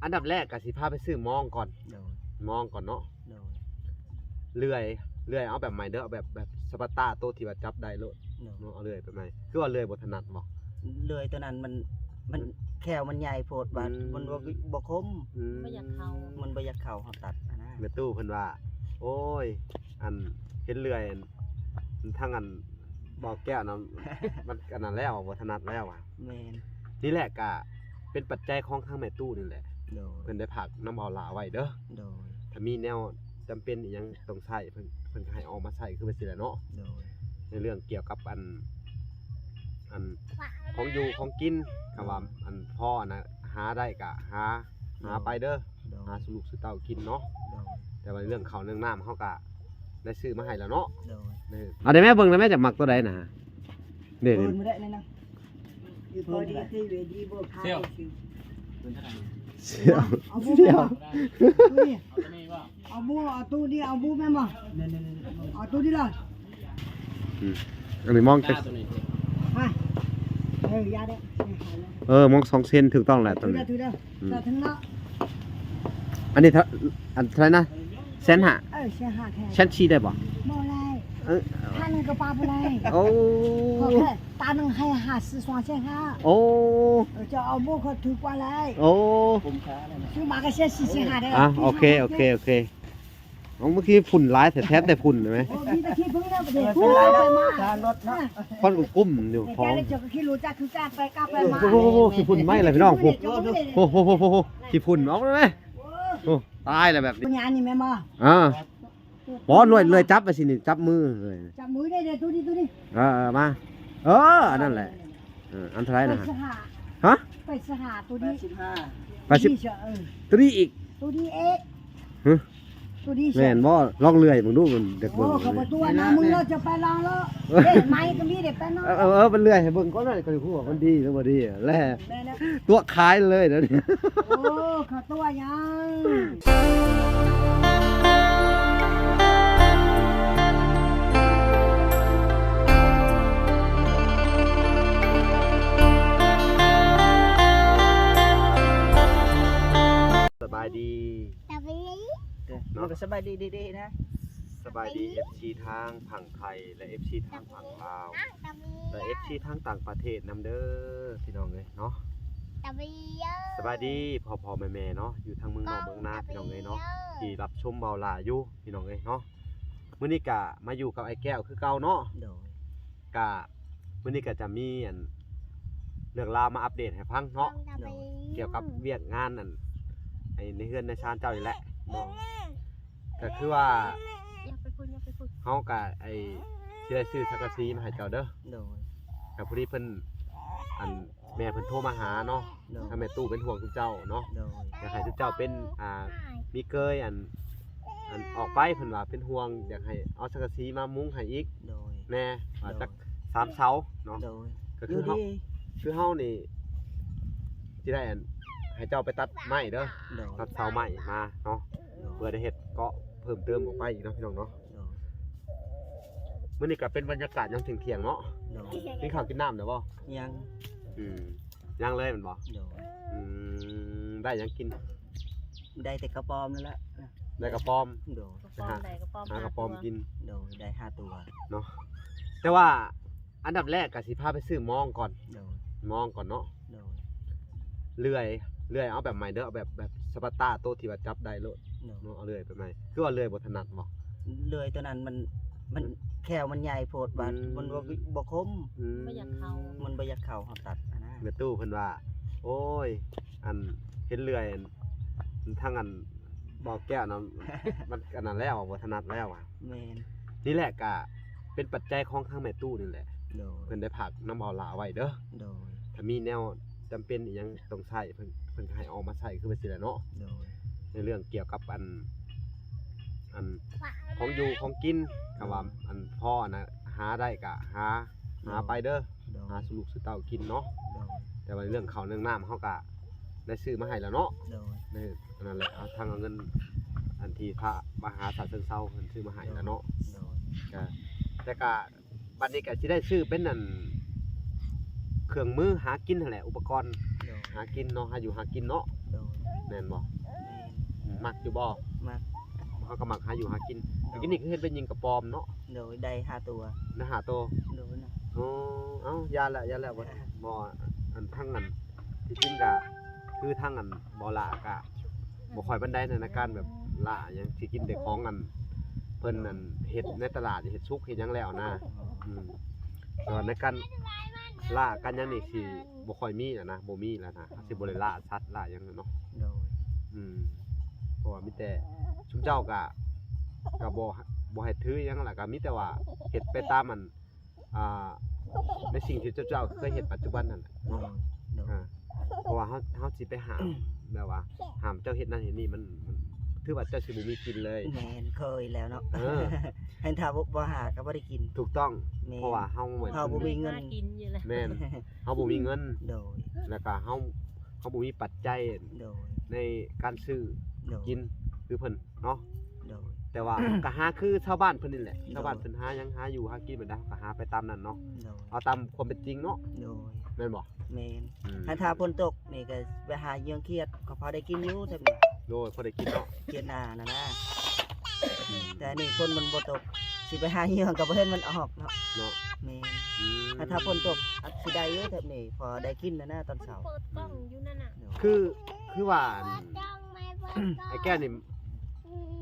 ອັນດັບແລກກໍຊິພາໄປຊື້ມອງກ່ອນ ໂດຍ ມອງກ່ອນເນາະ ໂດຍ ເລື່ອຍ ເລື່ອຍເອົາແບບໃໝ່ເດີ ເອົາແບບ ແບບສະປາຕາ ໂຕທີ່ວ່າຈັບໄດ້ໂລດ ໂດຍ ເນາະ ເອົາເລື່ອຍແບບໃໝ່ ຄືວ່າເລື່ອຍບໍ່ຖະໜັດບໍ່? ເລື່ອຍໂຕນັ້ນມັນ ມັນ ມັນ ແຂ້ວມັນໃຫຍ່ໂພດ ບາດ ອືມ ມັນບໍ່ ບໍ່ຄົມ ອືມ ບໍ່ຢາກເຂົ້າ ມັນບໍ່ຢາກເຂົ້າ ເຮົາຕັດຫັ້ນນະ ແມ່ຕູ້ເພິ່ນວ່າ ໂອ້ຍ ອັນ ເຫັນເລື່ອຍ ທາງອັນ ບໍ່ແກ້ວນະ ມັນອັນນັ້ນແລ້ວ ບໍ່ຖະໜັດແລ້ວວ່າ ແມ່ນ ນີ້ແຫຼະກະເປັນປັດໄຈຂອງທາງແມ່ຕູ້ນີ້ແຫຼະ ໂດຍ ເພິ່ນໄດ້ຝາກນຳເບົາຫຼ້າໄວ້ເດີ ໂດຍ ຖ້າມີແນວຈຳເປັນອີ່ຫຍັງຕ້ອງໃຊ້ ເພິ່ນ ເພິ່ນກໍໃຫ້ອອກມາໃຊ້ຄືວ່າຊີ້ແຫຼະເນາະ ໂດຍ ໃນເລື່ອງກ່ຽວກັບອັນ ອັນ ຂອງຢູ່ຂອງກິນ ຄຳວ່າ ໂດຍ ອັນພໍອັນນະ ຫາໄດ້ກະຫາ ໂດຍ ຫາໄປເດີ ໂດຍ ຫາສູ່ລູກສູ່ເຕົ້າກິນເນາະ ໂດຍ ແຕ່ວ່າເລື່ອງເຂົ້າເລື່ອງນ້ຳເຮົາກະໄດ້ຊື້ມາໃຫ້ແລ້ວເນາະ ໂດຍ ເອີ ເອົາໄດ້ແມ່ເບິ່ງໄດ້ແມ່ ຈະມັກໂຕໃດນະ ນີ້ ເບິ່ງບໍ່ໄດ້ແລ້ວນະ ເບິ່ງບໍ່ໄດ້ ສຽວ ເອົາ ເອົາ ສຽວ ເອົາ ເອົາ ເອົາຕູ້ແມ່ນບໍ່? ເອົາຕູ້ເອົາຕູ້ແມ່ນບໍ່? ເອົາຕູ້ນີ້ລະ ອືມ ອັນນີ້ມອງຈັກ ເອີ ຢ່າເດີ ເອີ ມອງສອງເຊັນ ຖືກຕ້ອງແຫຼະໂຕນີ້ ຖືກແລ້ວ ອືມ ເຖິງແລ້ວ ອັນນີ້ເທົ່າ ອັນເທົ່າໃດນະ? ແສນຫ້າ ເອີ ແສນຫ້າແທ້ ແສນສີ່ໄດ້ບໍ່? ບໍ່ໄດ້ ເອີ ພັນໜຶ່ງກໍປາບໍ່ໄດ້ ໂອ້ ຂໍແຄ່ ຕາໜຶ່ງໃຫ້ຫ້າສິບສອງເຊັນຫ້າ ໂອ້ ເອີ ເຈົ້າເອົາໝູ່ຂ້ອຍຖືກກວ່າຫຼາຍ ໂອ້ ຄຸ້ມຄ່າແລ້ວນະ ຊື້ມາກໍເສຍສີ່ສິບຫ້າໄດ້ ອ່ະ ໂອເຄ ໂອເຄ ໂອເຄ ເອົາ ເມື່ອກີ້ຝຸ່ນຫຼາຍແທ້ ແທບແຕ່ຝຸ່ນໄດ້ໄໝ? ໂອ້ ມີແຕ່ຂີ້ເພິ່ງແລ້ວບັດນີ້ ເອີ ເປັນໄລແລ້ວ ໂອ້ຍ ມາ ທາງລົດເນາະ ຄວັນກໍກຸ້ມຢູ່ ເຈົ້າກໍຂີ່ລົດຈັກຄືກັນ ໄປກັບໄປມາ ໂອ້ໂຫ ໂອ້ໂຫ ໂອ້ໂຫ ຂີ້ຝຸ່ນໄໝລະພີ່ນ້ອງ ໂອ້ໂຫ ໂອ້ໂຫ ໂອ້ໂຫ ໂອ້ໂຫ ໂອ້ໂຫ ຂີ້ຝຸ່ນອອກແລ້ວແມ ໂອ້ ຕາຍແລ້ວແບບນີ້ ຍານີ້ແມ່ນບໍ່? ອ່າ ບໍ່ເລື່ອຍ ເລື່ອຍຈັບໄປຊິນີ້ ຈັບມືເລີຍ ຈັບມືໄດ້ເດ້ ໂຕນີ້ ໂຕນີ້ ເອີ ເອີ ມາ ເອີ ອັນນັ້ນແຫຼະ ເອີ ອັນເທົ່າໃດນະ? ແປດສິບຫ້າ ຮະ? ແປດສິບຫ້າ ໂຕນີ້ ແປດສິບຫ້າ ແປດສິບ ໂຕນີ້ ເອີ ໂຕນີ້ອີກ ໂຕນີ້ອີກ ຮະ? ໂຕນີ້ ແມ່ນບໍ່? ລອງເລື່ອຍເບິ່ງດູ ມັນຢາກເບິ່ງ ໂອ້ ເຂົາບໍ່ຕົວະນະ ມຶງເລີຍ ຈະໄປລອງເລີຍ ເອີ ເດ້ ໄມ້ກໍມີເດ້ ໄປເນາະ ເອີ ເອີ ເອີ ມັນເລື່ອຍໃຫ້ເບິ່ງກ່ອນນະ ກໍຮູ້ວ່າມັນດີຫຼືບໍ່ດີແຫຼະ ແມ່ນແລ້ວ ຕົວະຂາຍເລີຍດຽວນີ້ ໂອ້ ເຂົາຕົວະຫຍັງ? ສະບາຍດີ ສະບາຍດີ ເນາະ ສະບາຍດີເດ້ໆນະ ສະບາຍດີ ເອັຟຊີ ທາງຝັ່ງໄທ ແລະ ເອັຟຊີ ທາງຝັ່ງລາວ ແລະ ເອັຟຊີ ທາງຕ່າງປະເທດນຳເດີ ພີ່ນ້ອງເອີຍເນາະ ສະບາຍດີ ສະບາຍດີພໍ່ໆແມ່ໆເນາະ ຢູ່ທາງເມືອງນອກເມືອງນາ ພີ່ນ້ອງເອີຍເນາະ ທີ່ຮັບຊົມເບົາຫຼ້າຢູ່ ພີ່ນ້ອງເອີຍເນາະ ມື້ນີ້ກະມາຢູ່ກັບອ້າຍແກ້ວຄືເກົ່າເນາະ ໂດຍ ກະມື້ນີ້ກະຈະມີອັນເລື່ອງລາວມາອັບເດດໃຫ້ຟັງເນາະ ໂດຍ ກ່ຽວກັບວຽກງານອັນ ໃນເຮືອນໃນຊານເຈົ້ານີ້ແຫຼະເນາະ ກະຄືວ່າ ຢ່າໄປພຸ້ນ ຢ່າໄປພຸ້ນ ເຮົາກະໄອ້ຊິໄດ້ຊື້ສັງກະສີມາໃຫ້ເຈົ້າເດີ ໂດຍ ກະພໍດີເພິ່ນ ອັນ ແມ່ເພິ່ນໂທມາຫາເນາະ ໂດຍ ທາງແມ່ຕູ້ເປັນຫ່ວງຊຸມເຈົ້າເນາະ ໂດຍ ຢາກໃຫ້ຊຸມເຈົ້າເປັນ ອ່າ ມີເກີຍ ອັນ ອັນອອກໄປ ເພິ່ນວ່າເປັນຫ່ວງ ຢາກໃຫ້ເອົາສັງກະສີມາມຸງໃຫ້ອີກ ໂດຍ ແດ່ ວ່າ ໂດຍ ຈັກສາມເສົາເນາະ ໂດຍ ກໍຄືເຮົາ ຢູ່ດີ ຄືເຮົານີ້ຊິໄດ້ອັນ ໃຫ້ເຈົ້າໄປຕັດໄມ້ເດີ ໂດຍ ຕັດເສົາໄມ້ມາເນາະ ໂດຍ ເພື່ອໄດ້ເຮັດເກາະເພີ່ມເຕີມອອກໄປອີກເນາະ ພີ່ນ້ອງເນາະ ໂດຍ ມື້ນີ້ກໍເປັນບັນຍາກາດຍາມທ່ຽງໆເນາະ ໂດຍ ກິນເຂົ້າກິນນ້ຳແລ້ວບໍ່? ຍັງ ອືມ ຍັງເລີຍແມ່ນບໍ່? ໂດຍ ອືມ ໄດ້ຫຍັງກິນ? ໄດ້ແຕ່ກະປອມນັ້ນແຫຼະ ໄດ້ກະປອມ ໂດຍ ກະປອມ ໄດ້ກະປອມ ຫາກະປອມກິນ ໂດຍ ໄດ້ຫ້າຕົວເນາະ ແຕ່ວ່າອັນດັບແລກກໍຊິພາໄປຊື້ມອງກ່ອນ ໂດຍ ມອງກ່ອນເນາະ ໂດຍ ເລື່ອຍ ເລື່ອຍເອົາແບບໃໝ່ເດີ ເອົາແບບ ແບບສະປາຕາ ໂຕທີ່ວ່າຈັບໄດ້ໂລດ ໂດຍ ເນາະ ເອົາເລື່ອຍແບບໃໝ່ ຄືວ່າເລື່ອຍບໍ່ຖະໜັດບໍ່? ເລື່ອຍໂຕນັ້ນມັນ ມັນ ອືມ ແຂ້ວມັນໃຫຍ່ໂພດ ບາດ ອືມ ມັນບໍ່ ບໍ່ຄົມ ອືມ ບໍ່ຢາກເຂົ້າ ມັນບໍ່ຢາກເຂົ້າ ເຮົາຕັດຫັ້ນນະ ແມ່ຕູ້ເພິ່ນວ່າ ໂອ້ຍ ອັນ ເຫັນເລື່ອຍ ອັນ ທາງອັນ ບໍ່ແກ້ວນະ ມັນອັນນັ້ນແລ້ວ ບໍ່ຖະໜັດແລ້ວວ່າ ແມ່ນ ນີ້ແຫຼະກະເປັນປັດໄຈຂອງທາງແມ່ຕູ້ນີ້ແຫຼະ ໂດຍ ເພິ່ນໄດ້ຝາກນຳເບົາຫຼ້າໄວ້ເດີ ໂດຍ ຖ້າມີແນວຈຳເປັນອີ່ຫຍັງຕ້ອງໃຊ້ ເພິ່ນ ເພິ່ນກໍໃຫ້ອອກມາໃຊ້ຄືວ່າຊີ້ແຫຼະເນາະ ໂດຍ ໃນເລື່ອງກ່ຽວກັບອັນ ອັນຂອງຢູ່ຂອງກິນ ຄຳວ່າ ໂດຍ ອັນພໍອັນນະ ຫາໄດ້ກະຫາ ໂດຍ ຫາໄປເດີ ໂດຍ ຫາສູ່ລູກສູ່ເຕົ້າກິນເນາະ ໂດຍ ແຕ່ວ່າເລື່ອງເຂົ້າເລື່ອງນ້ຳເຮົາກະໄດ້ຊື້ມາໃຫ້ແລ້ວເນາະ ໂດຍ ເອີ ອັນນັ້ນແຫຼະ ເອົາທາງເອົາເງິນ ອັນທີ່ພະມະຫາສາເຊີງເຊົາເພິ່ນຊື້ມາໃຫ້ແລ້ວເນາະ ໂດຍ ກະ ແຕ່ກະ ບັດນີ້ກໍຊິໄດ້ຊື້ເປັນອັນ ເຄື່ອງມືຫາກິນຫັ້ນແຫຼະ ອຸປະກອນ ໂດຍ ຫາກິນເນາະ ຫາຢູ່ຫາກິນເນາະ ໂດຍ ໃນ ແມ່ນບໍ່? ແມ່ນ. ອືມ ມັກຢູ່ບໍ່? ມັກ. ເຮົາກໍມັກຫາຢູ່ຫາກິນ. ໂດຍ. ກິນນີ້ຄືເຫັນເປັນຍິງກະປອມເນາະ. ໂດຍ. ໄດ້ຫ້າຕົວ. ໄດ້ຫ້າໂຕ. ໂດຍນະ. ໂອ້ ເອົ້າ ຢ່າລະ ຢ່າລະ ບໍ່ ບໍ່ ອັນ ທັງອັນ ທີ່ຈິງກະ ຄືທາງອັນບໍ່ຫຼ້າກະບໍ່ຄ່ອຍປານໃດນະ ໃນການແບບຫຼ້າຫຍັງ ຊິກິນແຕ່ຂອງອັນ ເພິ່ນອັນເຮັດໃນຕະຫຼາດ ເຮັດສຸກເຮັດຫຍັງແລ້ວນະ. ອືມ ແຕ່ວ່າໃນການຫຼ້າການຫຍັງນີ້ຊິບໍ່ຄ່ອຍມີແລ້ວນະ ບໍ່ມີແລ້ວນະ ເຮົາຊິບໍ່ໄດ້ຫຼ້າສັດຫຼ້າຫຍັງແລ້ວເນາະ. ໂດຍ. ອືມ ເພາະວ່າມີແຕ່ຊຸມເຈົ້າກະ ກະບໍ່ ບໍ່ໃຫ້ຖືຫຍັງ ແລ້ວກະມີແຕ່ວ່າເຮັດໄປຕາມອັນ ອ່າ ໃນສິ່ງທີ່ເຈົ້າເຈົ້າເຄີຍເຮັດປັດຈຸບັນນັ້ນແຫຼະເນາະ. ໂດຍ ໂດຍ. ອ່າ ເພາະວ່າເຮົາ ເຮົາຊິໄປຫ້າມ ແບບວ່າຫ້າມເຈົ້າເຮັດນັ້ນເຮັດນີ້ ມັນ ມັນຖືວ່າເຈົ້າຊິບໍ່ມີກິນເລີຍ. ແມ່ນ ເຄີຍແລ້ວເນາະ. ເອີ ແມ່ນ ຖ້າບໍ່ ບໍ່ຫາກໍບໍ່ໄດ້ກິນ. ຖືກຕ້ອງ. ແມ່ນ ເພາະວ່າເຮົາ ເຮົາບໍ່ມີເງິນ ກິນຢູ່ແລ້ວ. ແມ່ນ ເຮົາບໍ່ມີເງິນ. ໂດຍ. ແລ້ວກໍເຮົາ ເຮົາບໍ່ມີປັດໄຈ ໂດຍ ໃນການຊື້ ໂດຍ ກິນຄືເພິ່ນເນາະ. ໂດຍ. ແຕ່ວ່າ ກໍຫາຄືຊາວບ້ານເພິ່ນນີ້ແຫຼະ. ໂດຍ. ຊາວບ້ານເພິ່ນຫາຫຍັງ ຫາຢູ່ຫາກິນແບບໃດ ເຮົາກໍຫາໄປຕາມນັ້ນເນາະ. ໂດຍ. ເອົາຕາມຄວາມເປັນຈິງເນາະ. ໂດຍ. ແມ່ນບໍ່? ແມ່ນ. ອືມ ຄັນຖ້າຝົນຕົກນີ້ກໍໄປຫາເຫຍື່ອຂຽດ ກໍພໍໄດ້ກິນຢູ່ແຖວນີ້. ໂດຍ ພໍໄດ້ກິນເນາະ ຂຽດໜ້ານັ້ນນະ. ອືມ ແຕ່ອັນນີ້ຝົນມັນບໍ່ຕົກ ຊິໄປຫາເຫຍື່ອກໍບໍ່ເຫັນມັນອອກເນາະ. ເນາະ. ແມ່ນ. ອືມ ຄັນຖ້າຝົນຕົກອາດຊິໄດ້ຢູ່ແຖວນີ້ ພໍໄດ້ກິນນັ້ນນະຕອນເຊົ້າ. ເປີດກ້ອງຢູ່ນັ້ນນະ. ໂດຍ. ຄື ຄືວ່າ ອັນ ອ້າຍແກ້ວນີ້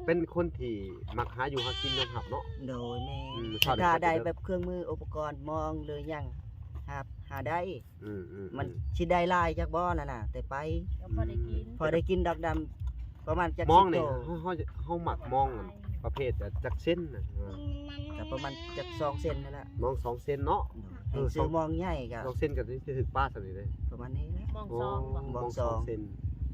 ເປັນຄົນທີ່ມັກຫາຢູ່ຫາກິນຍອມຮັບເນາະ. ໂດຍ ແມ່ນ. ອືມ ຖ້າໄດ້ແບບເຄື່ອງມືອຸປະກອນມອງຫຼືຫຍັງ ຫາ ຫາໄດ້. ອືມໆໆ ມັນຊິໄດ້ຫຼາຍຈັກບໍ່ນັ້ນນະ ແຕ່ໄປ ກໍພໍໄດ້ກິນ ອືມ ພໍໄດ້ກິນດອກດຳ ປະມານຈັກສິບໂຕ. ມອງນີ້ ເຮົາ ເຮົາ ເຮົາມັກມອງອັນປະເພດຈັກເຊັນນະ? ເອີ ກໍປະມານຈັກສອງເຊັນນັ້ນແຫຼະ. ມອງສອງເຊັນເນາະ. ໂດຍ. ເອີ ຊື້ມອງໃຫຍ່ກໍ ສອງເຊັນກໍຊິຖືກປາສ່ຳນີ້ເດ້ ປະມານນີ້ແຫຼະ. ມອງສອງບໍ່? ໂອ້ ມອງສອງ ມອງສອງເຊັນ.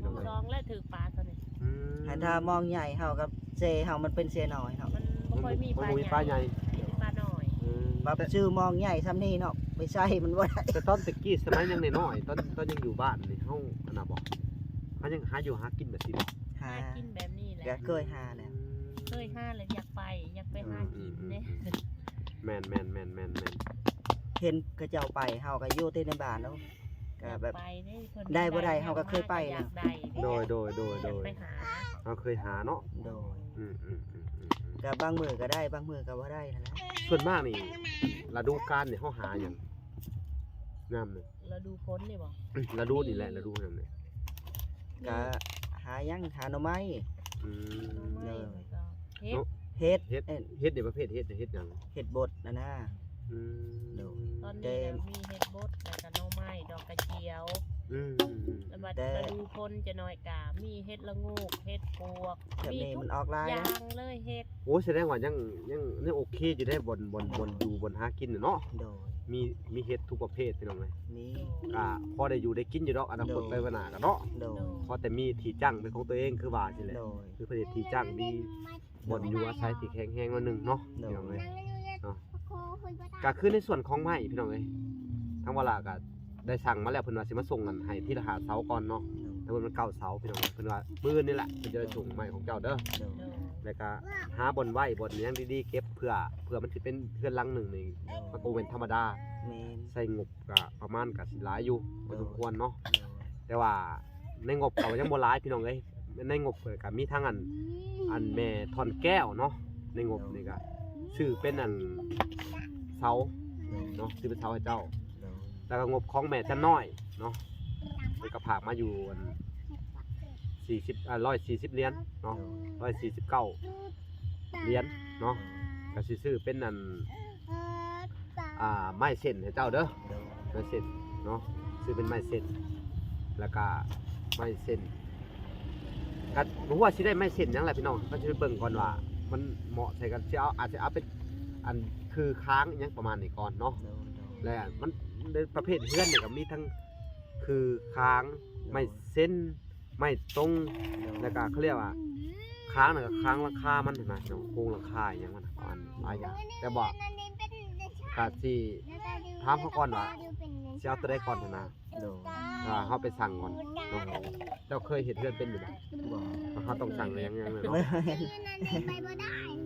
ມອງສອງແລ້ວຖືກປາເທົ່ານີ້. ອືມ ຄັນຖ້າມອງໃຫຍ່ເຮົາກັບເຊເຮົາມັນເປັນເຊນ້ອຍເນາະ ມັນບໍ່ຄ່ອຍມີປາໃຫຍ່ ມັນບໍ່ມີປາໃຫຍ່ ມີປານ້ອຍ. ອືມ ແບບຊື້ມອງໃຫຍ່ສ່ຳນີ້ເນາະ ໄປໃຊ້ມັນບໍ່ໄດ້. ແຕ່ຕອນແຕ່ກີ້ສະໄໝຍັງນ້ອຍໆ ຕອນ ຕອນຍັງຢູ່ບ້ານນີ້ ເຮົາອັນນັ້ນບໍ່ ເຮົາຍັງຫາຢູ່ຫາກິນແບບນີ້ບໍ່? ຫາ ຫາກິນແບບນີ້ແຫຼະ ກໍເຄີຍຫາແຫຼະ. ອືມ ເຄີຍຫາແລ້ວຢາກໄປ ຢາກໄປຫາກິນເດ້. ອືມໆໆໆ ແມ່ນໆໆໆໆ ເຫັນເຂົາເຈົ້າໄປ ເຮົາກໍຢູ່ແຕ່ໃນບ້ານເນາະ. ກໍແບບໄດ້ບໍ່ໄດ້ເຮົາກໍເຄີຍໄປນະ. ໂດຍໆໆໆ ໄປຫາ ເຮົາເຄີຍຫາເນາະ. ໂດຍ. ອືມໆໆໆ ກໍບາງມື້ກໍໄດ້ ບາງມື້ກໍບໍ່ໄດ້ຫັ້ນແຫຼະ. ສ່ວນມາກນີ້ ລະດູການນີ້ເຮົາຫາຫຍັງຍາມນີ້? ລະດູຝົນນີ້ບໍ່? ລະດູນີ້ແຫຼະ ລະດູຍາມນີ້ ກໍຫາຫຍັງ ຫາໜໍ່ໄມ້. ອືມ ໜໍ່ໄມ້ ໂດຍ ແລ້ວກໍເຫັດ ເຫັດ ເຫັດ ເຫັດ ເຫັດນີ້ປະເພດເຫັດ ເຫັດຫຍັງ? ເຫັດບົດຫັ້ນນະ. ອືມ ໂດຍ. ຕອນນີ້ນະມີເຫັດບົດ ແລ້ວກໍໜໍ່ໄມ້ ດອກກະຈຽວ. ອືມ ແລ້ວບັດ ແຕ່ລະດູຝົນຈະໜ້ອຍກະມີເຫັດລະໂງກ ເຫັດປວກ ແບບນີ້ມັນອອກຫຼາຍ ມີທຸກຢ່າງເລີຍເຫັດ. ໂອ້ ສະແດງວ່າຍັງ ຍັງ ຍັງໂອເຄຢູ່ເດ້ ບ່ອນ ບ່ອນ ບ່ອນຢູ່ ບ່ອນຫາກິນນະເນາະ. ໂດຍ. ມີ ມີເຫັດທຸກປະເພດ ພີ່ນ້ອງເອີຍ. ມີ ກະພໍໄດ້ຢູ່ໄດ້ກິນຢູ່ດອກ ອະນາຄົດໄປຂ້າງໜ້າກະເນາະ. ໂດຍ. ພໍແຕ່ມີທີ່ຈັ້ງເປັນຂອງຕົວເອງ ຄືວ່າຊີ້ແຫຼະ. ໂດຍ. ຄືປະເທດທີ່ຈັ້ງ ມີບ່ອນຢູ່ອາໄສທີ່ແຂງແຮງໜ້ອຍໜຶ່ງເນາະ. ໂດຍ. ພີ່ນ້ອງເອີຍ ເນາະ ກະຄືໃນສ່ວນຂອງໄມ້ ພີ່ນ້ອງເອີຍ ທາງວາລາກະໄດ້ສັ່ງມາແລ້ວ ເພິ່ນວ່າຊິມາສົ່ງອັນໃຫ້ທີລະຫ້າເສົາກ່ອນເນາະ. ໂດຍ. ແຕ່ວ່າມັນເກົ້າເສົາ ພີ່ນ້ອງເອີຍ ເພິ່ນວ່າມື້ອື່ນນີ້ແຫຼະ ເພິ່ນຈະໄດ້ສົ່ງໄມ້ຂອງເຈົ້າເດີ. ໂດຍ. ແລ້ວກະຫາບ່ອນໄວ້ ບ່ອນຫຍັງດີໆເກັບ ເພື່ອ ເພື່ອມັນຊິເປັນເຮືອນຫຼັງໜຶ່ງນີ້ ໂດຍ ມັນກໍບໍ່ແມ່ນທຳມະດາ. ແມ່ນ. ໃຊ້ງົບກະປະມານກະຊິຫຼາຍຢູ່ ໂດຍ ພໍສົມຄວນເນາະ. ໂດຍ. ແຕ່ວ່າໃນງົບກໍຍັງບໍ່ຫຼາຍ ພີ່ນ້ອງເອີຍ. ໃນງົບກໍມີທັງອັນ ອັນແມ່ທ່ອນແກ້ວເນາະ ໃນງົບນີ້ກໍຊື້ເປັນອັນເສົາເນາະ ຊື້ເປັນເສົາໃຫ້ເຈົ້າ. ແລ້ວກໍງົບຂອງແມ່ຈັນນ້ອຍເນາະ ເພິ່ນກໍຝາກມາຢູ່ອັນສີ່ສິບ ອ່າ ຮ້ອຍສີ່ສິບຫຼຽນເນາະ ຮ້ອຍສີ່ສິບເກົ້າຫຼຽນເນາະ ກໍຊິຊື້ເປັນອັນ ອ່າ ໄມ້ເສັ້ນໃຫ້ເຈົ້າເດີ ໄມ້ເສັ້ນເນາະ ຊື້ເປັນໄມ້ເສັ້ນ ແລ້ວກະໄມ້ເສັ້ນ ກໍບໍ່ຮູ້ວ່າຊິໄດ້ໄມ້ເສັ້ນຫຍັງແຫຼະພີ່ນ້ອງ ກໍຊິໄປເບິ່ງກ່ອນວ່າມັນເໝາະໃສ່ກັນ ຊິເອົາ ອາດຈະເອົາເປັນອັນຄືຄາງອີ່ຫຍັງປະມານນີ້ກ່ອນເນາະ. ແລະມັນໃນປະເພດເຮືອນນີ້ກໍມີທັງຄືຄາງ ໄມ້ເສັ້ນ ໄມ້ຕົງ ແລ້ວກໍເຂົາຮຽກວ່າຄາງ ແລ້ວກໍຄາງຫຼັງຄາມັນຫັ້ນນະ ໂຄງຫຼັງຄາອີ່ຫຍັງມັນ ປະມານຫຼາຍຢ່າງ ແຕ່ບໍ່ ກະຊິຖາມເຂົາກ່ອນວ່າຊິເອົາຕົວໃດກ່ອນຫັ້ນນະ. ໂດຍ. ອ່າ ເຮົາໄປສັ່ງກ່ອນເນາະ. ເຈົ້າເຄີຍເຮັດເຮືອນເປັນຢູ່ບໍ່? ບໍ່. ເຮົາຕ້ອງສັ່ງຫຍັງໆເນາະ.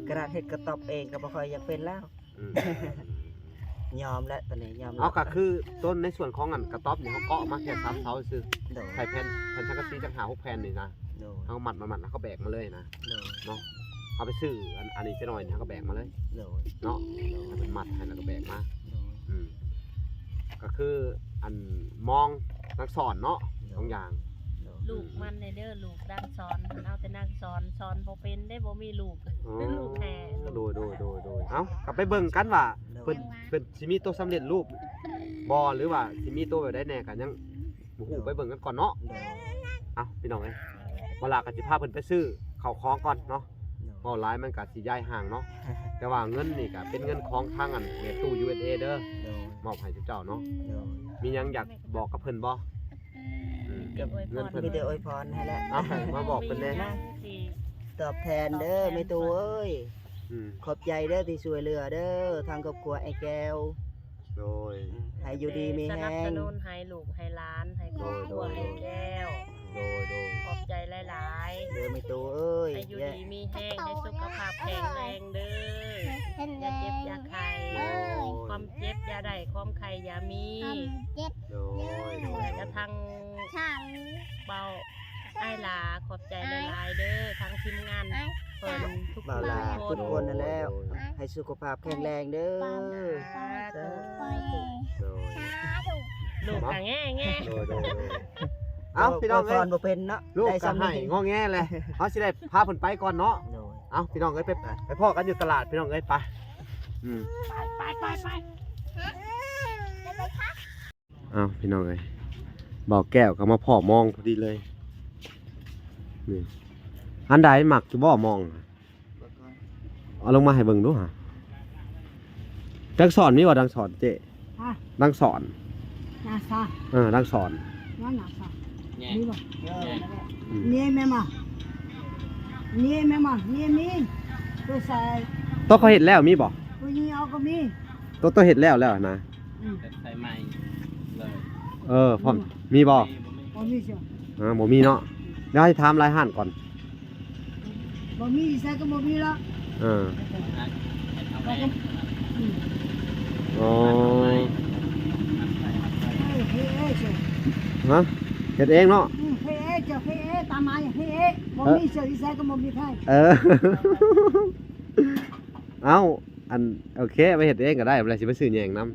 ຂະໜາດເຮັດກະຕ໊ອບເອງກໍບໍ່ຄ່ອຍຢາກເປັນແລ້ວ. ອືມ. ຍອມແລ້ວ ຕອນນີ້ຍອມແລ້ວ. ເອົາ ກໍຄືຕົ້ນໃນສ່ວນຂອງອັນກະຕ໊ອບນີ້ ເຮົາເກາະມາແຄ່ສາມເສົາຊື່ ໂດຍ ໃສ່ແຜ່ນ ແຜ່ນສັງກະສີຈັກຫ້າຫົກແຜ່ນນີ້ນະ ໂດຍ ເຮົາມັດ ມັດ ມັດ ແລ້ວກໍແບກມາເລີຍນະ ໂດຍ ເນາະ. ເຮົາໄປຊື້ອັນ ອັນນີ້ຈັກໜ້ອຍນີ້ ເຮົາກໍແບກມາເລີຍ ໂດຍ ເນາະ ໂດຍ ໃຫ້ເພິ່ນມັດໃຫ້ ແລ້ວກໍແບກມາ ໂດຍ ອືມ ກໍຄືອັນມອງນາງສອນເນາະ ໂດຍ ສອງຢ່າງ ໂດຍ ອືມ ລູກມັນແດ່ເດີ ລູກນາງສອນ ເພິ່ນເອົາແຕ່ນາງສອນ ສອນບໍ່ເປັນເດ້ ບໍ່ມີລູກ ອໍ ລູກແທ້ ໂດຍ ໂດຍ ໂດຍ ໂດຍ ເອົ້າ ກໍໄປເບິ່ງກັນວ່າ ໂດຍ ເພິ່ນ ເພິ່ນຊິມີໂຕສຳເລັດຮູບບໍ່ ຫຼືວ່າຊິມີໂຕແບບໃດແດ່ ກໍຍັງບໍ່ຮູ້ ໂດຍ ໄປເບິ່ງກັນກ່ອນເນາະ ໂດຍ ເອົ້າ ພີ່ນ້ອງເອີຍ ເວລາກໍຊິພາເພິ່ນໄປຊື້ເຂົ້າຂອງກ່ອນເນາະ ໂດຍ ເວົ້າຫຼາຍມັນກໍຊິຍ້າຍຫ່າງເນາະ ແຕ່ວ່າເງິນນີ້ກໍເປັນເງິນຂອງທາງອັນແມ່ຕູ້ ຢູເອສເອ ເດີ ໂດຍ ມອບໃຫ້ເຈົ້າເນາະ ໂດຍ ມີຫຍັງຢາກບອກກັບເພິ່ນບໍ່? ອືມ ເງິນເພິ່ນ ມີແຕ່ອວຍພອນໃຫ້ແຫຼະ ເອົາ ໃຫ້ມາບອກເພິ່ນແດ່ ຕອບແທນເດີແມ່ຕູ້ເອີຍ ອືມ ຂອບໃຈເດີທີ່ຊ່ວຍເຫຼືອເດີ ທາງຄອບຄົວອ້າຍແກ້ວ ໂດຍ ໃຫ້ຢູ່ດີມີແຮງ ສະໜັບສະໜູນໃຫ້ລູກໃຫ້ຫຼານ ໃຫ້ຄອບຄົວອ້າຍແກ້ວ ໂດຍ ໂດຍ ຂອບໃຈຫຼາຍໆ ເດີແມ່ຕູ້ເອີຍ ໃຫ້ຢູ່ດີມີແຮງ ໃຫ້ສຸຂະພາບແຂງແຮງເດີ ຢ່າເຈັບຢ່າໄຂ້ ຄວາມເຈັບຢ່າໄດ້ ຄວາມໄຂ້ຢ່າມີ ໂດຍ ແລ້ວກະທັງເບົາອ້າຍຫຼາ ຂອບໃຈຫຼາຍໆເດີ ທັງທີມງານເພິ່ນທຸກໆຄົນ ທຸກຄົນນັ້ນແຫຼະ ໃຫ້ສຸຂະພາບແຂງແຮງເດີ ສາທຸ ໂດຍ ສາທຸ ລູກກະແງໆ ໂດຍ ໂດຍ ໂດຍ ເອົ້າ ພີ່ນ້ອງເອີຍ ສອນບໍ່ເປັນເນາະ ລູກກະໄຫ້ງໍແງແຫຼະ ເຮົາຊິໄດ້ພາເພິ່ນໄປກ່ອນເນາະ ໂດຍ ເອົ້າ ພີ່ນ້ອງເອີຍ ໄປ ໄປພໍ້ກັນຢູ່ຕະຫຼາດ ພີ່ນ້ອງເອີຍ ໄປ ອືມ ໄປ ໄປ ໄປ ໄປ ເອົ້າ ພີ່ນ້ອງເອີຍ ບ່າວແກ້ວກໍມາພໍ້ມອງພໍດີເລີຍ ນີ້ ອັນໃດມັກຢູ່ບໍ່ມອງ ເອົາລົງມາໃຫ້ເບິ່ງດູຫາ ດັງສອນມີບໍ່ ດັງສອນເຈ້ ຮະ ດັງສອນ ນາຊາ ເອີ ດັງສອນ ນັ້ນນາຊາ ແຍກ ມີບໍ່ ແຍກ ອືມ ນີ້ແມ່ນບໍ່ ນີ້ແມ່ນບໍ່ ນີ້ມີ ໂຕໃສ່ ໂຕເຂົາເຮັດແລ້ວມີບໍ່ ໂຕຍິງເອົາກໍມີ ໂຕ ໂຕເຮັດແລ້ວແລ້ວນະ ອືມ ແບບໃສ່ໃໝ່ເລີຍ ເອີ ພ້ອມ ມີບໍ່ ມີບໍ່ ມີ ບໍ່ມີເຊີ ອ່າ ບໍ່ມີເນາະ ດຽວໃຫ້ຖາມຫຼາຍຮ້ານກ່ອນ ບໍ່ມີໃສກໍບໍ່ມີລະ ເອີ ອືມ ອໍ ເຮັດເອງເຊີ ຮະ ເຮັດເອງເນາະ ອືມ ເຮັດເອງເຈົ້າ ເຮັດເອງ ຕາມມາເຮັດເອງ ບໍ່ມີເຊີ ຢູ່ໃສກໍບໍ່ມີໃຜ ເອີ ເອົ້າ ອັນ ໂອເຄ ໄປເຮັດເອງກໍໄດ້ ບໍ່ໄດ້ຊິໄປຊື້ແຍງນຳ ອືມ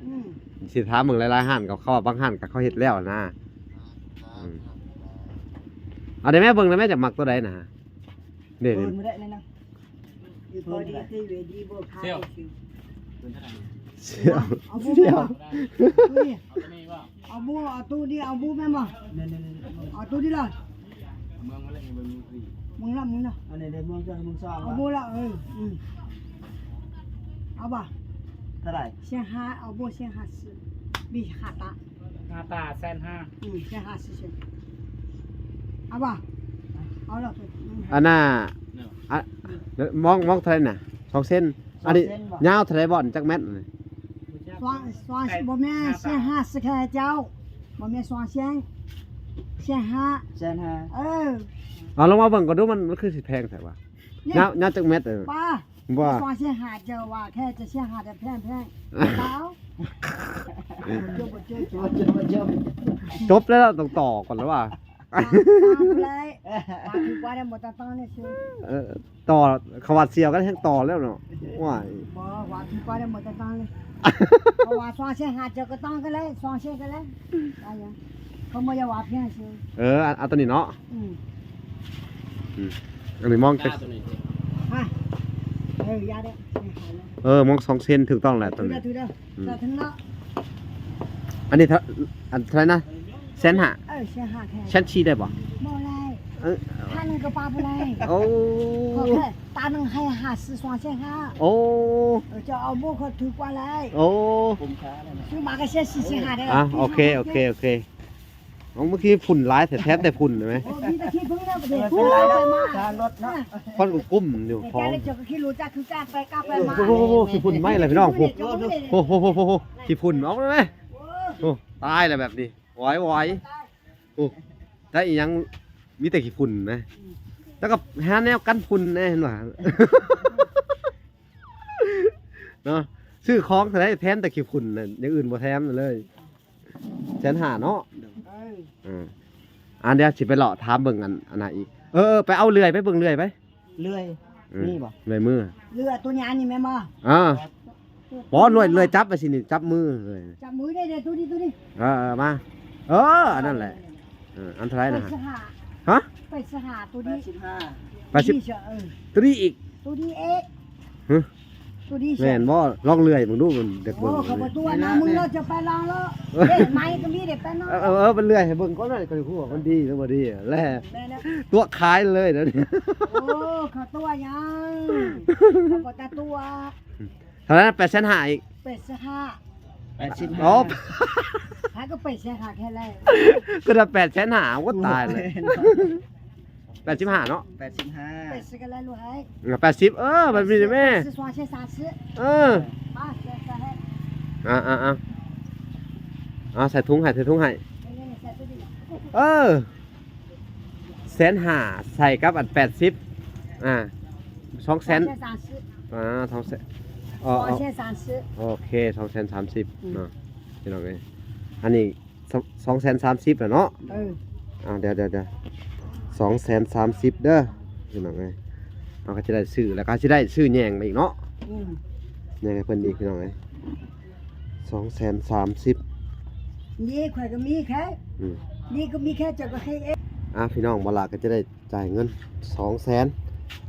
ຊິຖາມເບິ່ງຫຼາຍໆຮ້ານ ເຂົາ ເຂົາວ່າບາງຮ້ານກໍເຂົາເຮັດແລ້ວນະ ອືມ ເອົາໄດ້ແມ່ ເບິ່ງໄດ້ແມ່ ຈະມັກຕົວໃດນະ ເດ້ ເບິ່ງໄດ້ນະ ເປັນເທົ່າໃດ ສ່ຽວ ເປັນເທົ່າໃດ ສ່ຽວ ເອົາບໍ່ ເອົາຕົວນີ້ບໍ່ ເອົາບໍ່ ເອົາຕົວນີ້ ເອົາບໍ່ແມ່ນບໍ່ ເອົາຕົວນີ້ລະ ເມືອງລະ ເມືອງລະ ອັນນີ້ເດ້ ເມືອງເຈົ້າ ເມືອງຊອງ ເອົາບໍ່ລະ ເອີ ອືມ ເອົາບໍ່ ເທົ່າໃດ ແສນຫ້າ ເອົາບໍ່ ແສນຫ້າສິບ ມີຫ້າຕາ ຫ້າຕາ ແສນຫ້າ ອືມ ແສນຫ້າສິບ ເອົາບໍ່ ເອົາລະ ອັນນ່າ ອະ ມອງ ມອງເທົ່າໃດນະ ສອງເຊັນ ອັນນີ້ ສອງເຊັນບໍ່ ຍາວເທົ່າໃດບ່ອນ ຈັກແມັດ ສອງ ສອງ ບໍ່ແມ່ນ ແສນຫ້າສິບ ແຄ່ເຈົ້າ ບໍ່ແມ່ນສອງແສນ ແສນຫ້າ ແສນຫ້າ ເອີ ເອົາລອງມາເບິ່ງກ່ອນດູ ມັນ ມັນຄືຊິແພງແທ້ວະ ຍາວ ຍາວຈັກແມັດ ເອີ ວ່າ ວ່າ ສອງແສນຫ້າ ເຈົ້າວ່າແຄ່ຈະແສນຫ້າ ແພງໆ ເອົາ ຈົບແລ້ວ ຕ້ອງຕໍ່ກ່ອນແລ້ວວ່າ ຕາມ ຕາມໄປເລີຍ ວ່າຖືກວ່າໄດ້ໝົດຕາຕອນນີ້ຊື່ ເອີ ຕໍ່ ເຂົາວ່າສ່ຽວກັນແຮ່ງຕໍ່ແລ້ວເນາະ ວ້າຍ ບໍ່ ວ່າຖືກວ່າໄດ້ໝົດຕາຕອນນີ້ ເພາະວ່າສອງແສນຫ້າ ເຈົ້າກໍຕ້ອງກັນເລີຍ ສອງແສນກັນເລີຍ ວ່າຫຍັງ ເຂົາບໍ່ຢາກວ່າພຽງຊື່ ເອີ ເອົາ ເອົາຕົວນີ້ເນາະ ອືມ ອືມ ອັນນີ້ມອງຈັກ ຮະ ເອີ ຢ່າເດີ ເອີ ມອງສອງເຊັນ ຖືກຕ້ອງແລ້ວຕົວນີ້ ຖືກແລ້ວ ອືມ ເຈົ້າເຖິງເນາະ ອັນນີ້ເທົ່າ ອັນເທົ່າໃດນະ ແສນຫ້າ ເອີ ແສນຫ້າແທ້ ແສນສີ່ໄດ້ບໍ່ ບໍ່ໄດ້ ເອີ ພັນໜຶ່ງກໍປາບໍ່ໄດ້ ໂອ້ ເຂົາແຄ່ຕາໜຶ່ງໃຫ້ຫ້າສິບ ສອງແສນຫ້າ ໂອ້ ເອີ ເຈົ້າເອົາບໍ່ ເຂົາຖືກກວ່າຫຼາຍ ໂອ້ ຄຸ້ມຄ່າແລ້ວນະ ຊື້ມາກໍເສຍສີ່ແສນຫ້າໄດ້ ອ່ະ ໂອເຄ ໂອເຄ ໂອເຄ ເອົາ ເມື່ອກີ້ຝຸ່ນຫຼາຍແທ້ ແທບແຕ່ຝຸ່ນເຫັນໄໝ ໂອ້ ມີແຕ່ຂີ້ເພິ່ງແລ້ວ ບໍ່ໄດ້ ໂອ້ ເອົາໄປມາ ຄວັນກຸ້ມຢູ່ ແຕ່ເຈົ້າກໍຂີ້ຮູ້ຈັກຄືກັນ ໄປກັບໄປມາ ໂອ້ໂຫ ໂອ້ໂຫ ຂີ້ຝຸ່ນໄໝລະພີ່ນ້ອງ ໂອ້ໂຫ ໂອ້ໂຫ ໂອ້ໂຫ ໂອ້ໂຫ ຂີ້ຝຸ່ນອອກໄດ້ໄໝ ໂອ້ ຕາຍລະແບບນີ້ ວອຍໆ ໂອ້ ໄດ້ອີ່ຫຍັງ ມີແຕ່ຂີ້ຝຸ່ນນະ ອືມ ແລ້ວກໍຫາແນວກັນຝຸ່ນແດ່ ເຫັນບໍ່ ເນາະ ຊື້ຂອງເທົ່າໃດແຖມແຕ່ຂີ້ຝຸ່ນນະ ຢ່າງອື່ນບໍ່ແຖມເລີຍ. ແສນຫ້າເນາະ. ເອີ ເອີ ອ່າ ດຽວຊິໄປເລາະຖາມເບິ່ງອັນ ອັນນັ້ນອີກ. ເອີ ເອີ ໄປເອົາເລື່ອຍ ໄປເບິ່ງເລື່ອຍໄປ. ເລື່ອຍ ອືມ ມີບໍ່? ເລື່ອຍມື ເລື່ອຍຕົວໃຫຍ່ນີ້ແມ່ນບໍ່? ເອີ ບໍ່ ເລື່ອຍ ເລື່ອຍຈັບໄປຊິນີ້ ຈັບມືເລີຍ ຈັບມືໄດ້ເດ້ ໂຕນີ້ ໂຕນີ້. ເອີ ເອີ ມາ ເອີ ອັນນັ້ນແຫຼະ. ເອີ ອັນເທົ່າໃດນະ? ແປດສິບຫ້າ. ຮະ? ແປດສິບຫ້າ ໂຕນີ້ ແປດສິບຫ້າ ແປດສິບ ໂຕນີ້ເອີ ໂຕນີ້ອີກ ໂຕນີ້ເອກ ຮະ? ໂຕນີ້ ແມ່ນບໍ່? ລອງເລື່ອຍເບິ່ງດູ ມັນຢາກເບິ່ງ. ໂອ້ ເຂົາບໍ່ຕົວະນະ ມຶງເລີຍຈະໄປລອງເລີຍ. ເອີ ເອີ ເອີ ມັນເລື່ອຍໃຫ້ເບິ່ງກ່ອນນະ ກໍຮູ້ວ່າມັນດີຫຼືບໍ່ດີແຫຼະ. ຕົວະຂາຍເລີຍດຽວນີ້. ໂອ້ ເຂົາຕົວະຫຍັງ ເຂົາບໍ່ຕາຕົວະ. ເທົ່າໃດນະ? ແປດແສນຫ້າອີກ ແປດສິບຫ້າ ແປດສິບຫ້າ. ໂອ້ ຫາກໍແປດແສນຫ້າແຄ່ແລ້ວ ກໍໄດ້ແປດແສນຫ້າ. ໂອ້ ຕາຍແລ້ວ. ແປດສິບຫ້າເນາະ ແປດສິບຫ້າ ແປດສິບກໍໄດ້ລູກເອີຍ. ແປດສິບ ເອີ ແບບນີ້ແມ່ ສອງແສນສາມສິບ. ເອີ ອ່າ ອ່າ ອ່າ ອ່າ ໃສ່ຖົງໃຫ້ ໃສ່ຖົງໃຫ້. ເອີ ແສນຫ້າໃສ່ກັບອັນແປດສິບ ອ່າ ສອງແສນ ສອງແສນສາມສິບ. ອ່າ ສອງແສນ ອໍ ສອງແສນສາມສິບ. ໂອເຄ ສອງແສນສາມສິບ ອືມ ເນາະ ພີ່ນ້ອງເອີຍ. ອັນນີ້ ສ- ສອງແສນສາມສິບແລ້ວເນາະ. ເອີ ອ່າ ດຽວ ດຽວ ດຽວ ສອງແສນສາມສິບເດີ ພີ່ນ້ອງເອີຍ. ເຮົາກໍຈະໄດ້ຊື້ ແລ້ວກໍຊິໄດ້ຊື້ແຍງມາອີກເນາະ. ອືມ ແຍງໃຫ້ເພິ່ນອີກ ພີ່ນ້ອງເອີຍ ສອງແສນສາມສິບ. ນີ້ຂ້ອຍກໍມີແຄ່ ອືມ ນີ້ກໍມີແຄ່ ເຈົ້າກໍໃຫ້ເອງ. ອ່າ ພີ່ນ້ອງ ບໍ່ລະກໍຈະໄດ້ ຈ່າຍເງິນສອງແສນ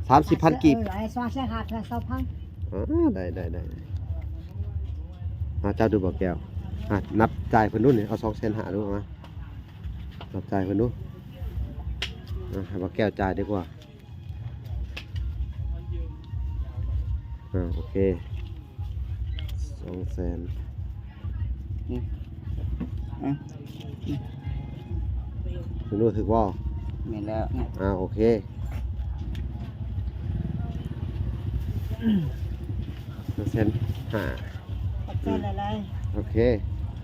ສາມສິບພັນກີບ. ເອີ ສອງແສນຫ້າ ສອງພັນ. ອ່າ ໄດ້ ໄດ້ ໄດ້ ອ່າ ເຈົ້າດູບໍ່ແກ້ວ ອ່າ ນັບຈ່າຍເພິ່ນດູນີ້ ເອົາສອງແສນຫ້າດູ ມາ ນັບຈ່າຍເພິ່ນດູ. ອ່າ ໃຫ້ບໍ່ແກ້ວຈ່າຍດີກວ່າ. ອ່າ ໂອເຄ ສອງແສນ ນີ້ ອ່ະ ເບິ່ງດູຖືກບໍ່? ແມ່ນແລ້ວ ອ່າ ໂອເຄ ສອງແສນຫ້າ. ຂອບໃຈຫຼາຍໆ ໂອເຄ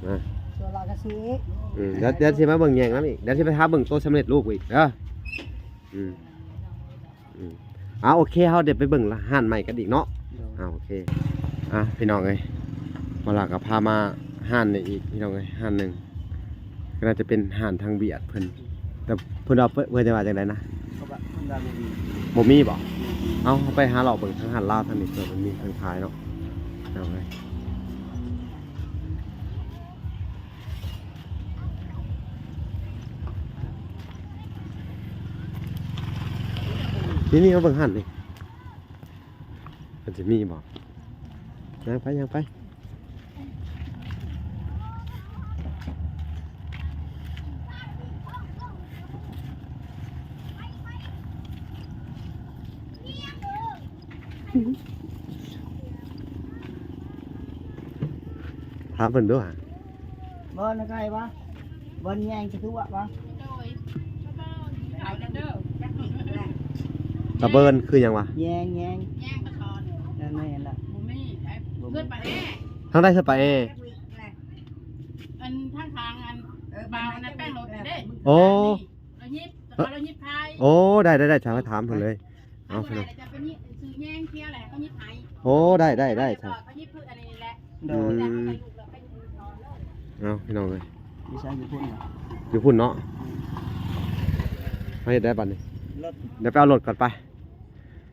ມາ ສ່ວນຫຼາຍກໍຊື້ອີກ ອືມ ດຽວ ດຽວຊິມາເບິ່ງແຍງນຳອີກ ດຽວຊິໄປຫາເບິ່ງໂຕສຳເລັດຮູບອີກເດີ ອືມ. ອືມ ອ່າ ໂອເຄ ເຮົາດຽວໄປເບິ່ງຮ້ານໃໝ່ກັນອີກເນາະ. ໂດຍ ອ່າ ໂອເຄ ອ່າ ພີ່ນ້ອງເອີຍ ມາລາກໍພາມາຮ້ານນີ້ອີກ ພີ່ນ້ອງເອີຍ ຮ້ານໜຶ່ງ ກໍໜ້າຈະເປັນຮ້ານທາງຫວຽດເພິ່ນ ແຕ່ເພິ່ນວ່າ ເພິ່ນຈະວ່າຈັ່ງໃດນະ? ເຂົາວ່າເພິ່ນວ່າບໍ່ມີ ບໍ່ມີບໍ? ບໍ່ມີ. ເອົ້າ ເຮົາໄປຫາເລາະເບິ່ງທາງຮ້ານລາວທາງນີ້ ເຜື່ອມັນມີເພິ່ນຂາຍເນາະ ພີ່ນ້ອງເອີຍ. ນີ້ ນີ້ ມາເບິ່ງຫັ້ນນີ້ ມັນຊິມີບໍ່? ຍ່າງໄປ ຍ່າງໄປ. ຖາມເພິ່ນດູຫາ ບໍ່ນະໄກວະ ບໍ່ແຍງສະຕົວະວະ ໂດຍ ຕະເບີນຄືຫຍັງວະ? ແຍງ ແຍງ ແຍງປາຕອນ ນັ້ນແມ່ນລະ ບໍ່ມີ ບໍ່ມີ ເຮືອນປາແອ ທາງໃດເຮືອນປາແອ? ອັນທາງທາງອັນ ເອີ ບ່າວອັນນັ້ນແປ້ງລົດເດ້ ໂອ້ ລາວຍິບ ລາວຍິບຂາຍ ໂອ້ ໄດ້ ໄດ້ ໄດ້ ຖາມ ຖາມເພິ່ນເລີຍ ເອົາ ພີ່ນ້ອງ ໂອ້ ໄດ້ ໄດ້ ໄດ້ ເຂົາຍິບຄືອັນນີ້ແຫຼະ ໂດຍ ອືມ ເອົາ ພີ່ນ້ອງເອີຍ ຢູ່ໃສ? ຢູ່ພຸ້ນ ຢູ່ພຸ້ນເນາະ ອືມ ເຮົາເຮັດໄດ້ບັດນີ້ ລົດ ດຽວໄປເອົາລົດກ່ອນໄປ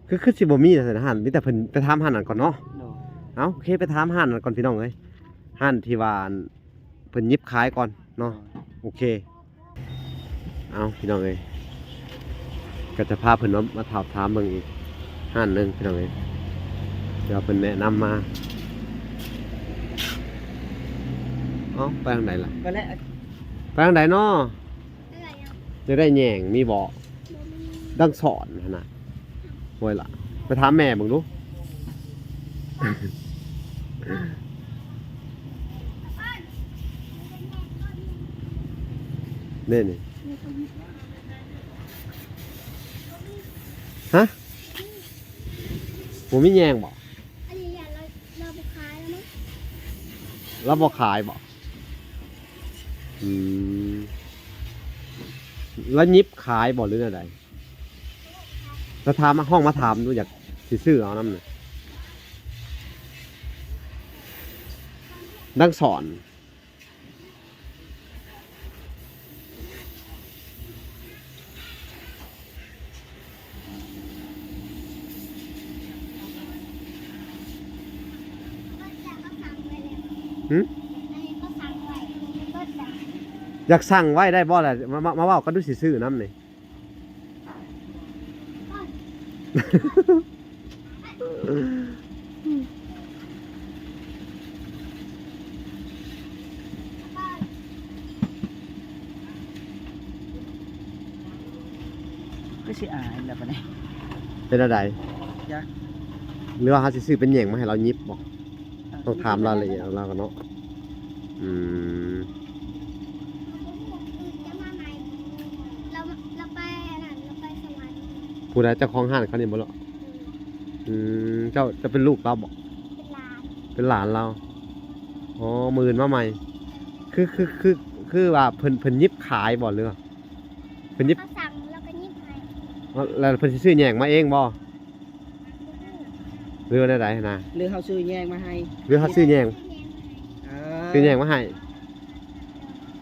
ຄື ຄືຊິບໍ່ມີແຕ່ຮ້ານ ມີແຕ່ເພິ່ນ ໄປຖາມຮ້ານນັ້ນກ່ອນເນາະ ໂດຍ ເອົາ ໂອເຄ ໄປຖາມຮ້ານນັ້ນກ່ອນ ພີ່ນ້ອງເອີຍ ຮ້ານທີ່ວ່າ ເພິ່ນຫຍິບຂາຍກ່ອນເນາະ ໂດຍ ໂອເຄ ເອົາ ພີ່ນ້ອງເອີຍ ກໍຈະພາເພິ່ນມາ ມາຖາມ ຖາມເບິ່ງອີກຮ້ານໜຶ່ງ ພີ່ນ້ອງເອີຍ ທີ່ວ່າເພິ່ນແນະນຳມາ ເອົ້າ ໄປທາງໃດລະ ໄປແລ້ວ ໄປທາງໃດເນາະ? ໄດ້ຫຍັງ? ຢາກໄດ້ແຍງ ມີບໍ່? ບໍ່ມີ ດັ່ງສອນຫັ້ນນະ ໂອ້ຍລະ ໄປຖາມແມ່ເບິ່ງດູ ເດ້ນີ້ ຮະ? ບໍ່ມີແຍງບໍ່? ອັນນີ້ລາວ ລາວບໍ່ຂາຍແລ້ວມັງ ລາວບໍ່ຂາຍບໍ່? ອືມ ລາວຫຍິບຂາຍບໍ່ ຫຼືແນວໃດ? ລາວຖາມ ຮ້ອງມາຖາມດູ ຢາກຊິຊື້ເອົານຳນະ ເ ດັ່งสอน หึ อยากสั่งไว้ได้บ่ล่ะ มา มา มาเว้ากันดู สิซื้อนำนี่ คือสิอายแล้วบัดนี้ เป็นอะไร จัก หรือว่าเฮาสิซื้อเป็นแหย่งมาให้ลาวหยิบบ่ เออ ต้องถามรายละเอียดลาวก่อนเนาะ อืม ลาว ลาวไปอันนั้น ลาวไปสวรรค์ ผู้ใด เจ้าของร้านเขานี่บ่เลาะ อืม เจ้า เจ้าเป็นลูกลาวบ่ เป็นหลาน เป็นหลานลาว อ๋อ มื้ออื่นมาใหม่ คือ คือ คือ คือว่าเพิ่น เพิ่นหยิบขายบ่ หรือว่าเพิ่นหยิบ เขาสั่งแล้วก็หยิบให้ แล้วเพิ่นสิซื้อแหย่งมาเองบ่ หรือว่าแนวใดนะ หรือเฮาซื้อแหย่งมาให้ หรือเฮาซื้อแหย่ง ซื้อแหย่งมาให้ เออ ซื้อแหย่งมาให้